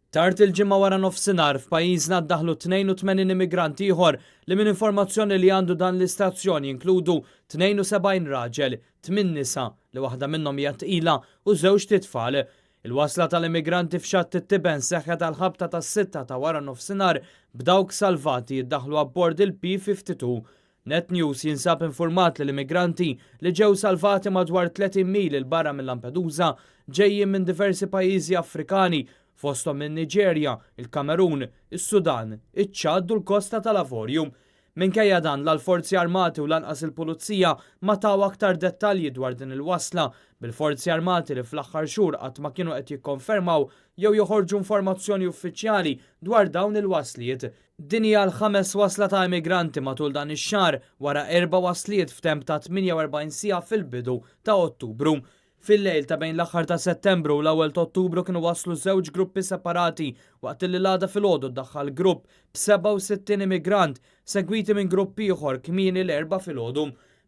Tard il-Ġimgħa wara nofsinhar f'pajjiżna ddaħlu 82 immigrant ieħor li minn informazzjoni li għandu dan l-istazzjon jinkludu 72 raġel, tmien nisa li waħda minnhom hija tqila u żewġt itfal. Il-wasla tal-immigranti f'Xatt it-Tiben seħħet għall-ħabta tas-sitta ta' wara nofsinhar b'dawk salvati jiddaħħlu abbord il-P52. Net News jinsab infurmat li l-immigranti li ġew salvati madwar 30 mil 'il barra minn Lampedusa ġejjin minn diversi pajjiżi Afrikani fosthom min-Niġerja, il-Kamerun, is-Sudan, iċ-Ċad u l-Kosta tal-Avorju. Minkejja dan, la l-Forzi Armati u lanqas il-Pulizija ma taw aktar dettalji dwar din il-wasla, bil-Forzi Armati li fl-aħħar xhur qatt ma kienu qed jikkonfermaw jew joħorġu informazzjoni uffiċjali dwar dawn il-wasliet. Din hija l-ħames wasla ta' immigranti matul dan ix-xahar wara erba' wasliet f'temp ta' 48 siegħa fil-bidu ta' Ottubru. Fil-lejl ta' bejn l-aħħar ta' Settembru u l-ewwel ta' Ottubru kienu waslu żewġ gruppi separati waqt li l-għada filgħodu ddaħħal grupp b'67 immigrant segwiti minn grupp ieħor kmieni l-Erbgħa filgħodu.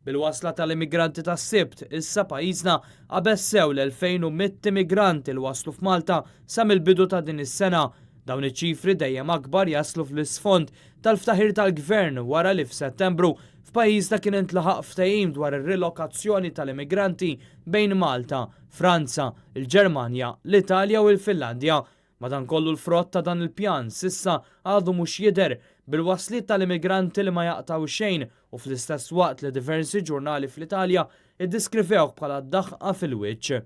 Bil-wasla tal-immigranti tas-Sibt, issa pajjiżna qabeż sew l-2,100 immigrant li waslu f'Malta sa mill-bidu ta' din is-sena. Dawn iċ-ċifri dejjem akbar jaslu fl-isfond tal-ftaħir tal-Gvern wara li f'Settembru f'pajjiżna kien intlaħaq ftehim dwar ir-rilokazzjoni tal-immigranti bejn Malta, Franza, il-Ġermanja, l-Italja u l-Finlandja. Madankollu l-frott ta' dan il-pjan s'issa għadu mhux jidher, bil-wasliet tal-immigranti li ma jaqtgħu xejn u fl-istess waqt li diversi ġurnali fl-Italja iddiskrivewh bħala daħqa fil-wiċċ.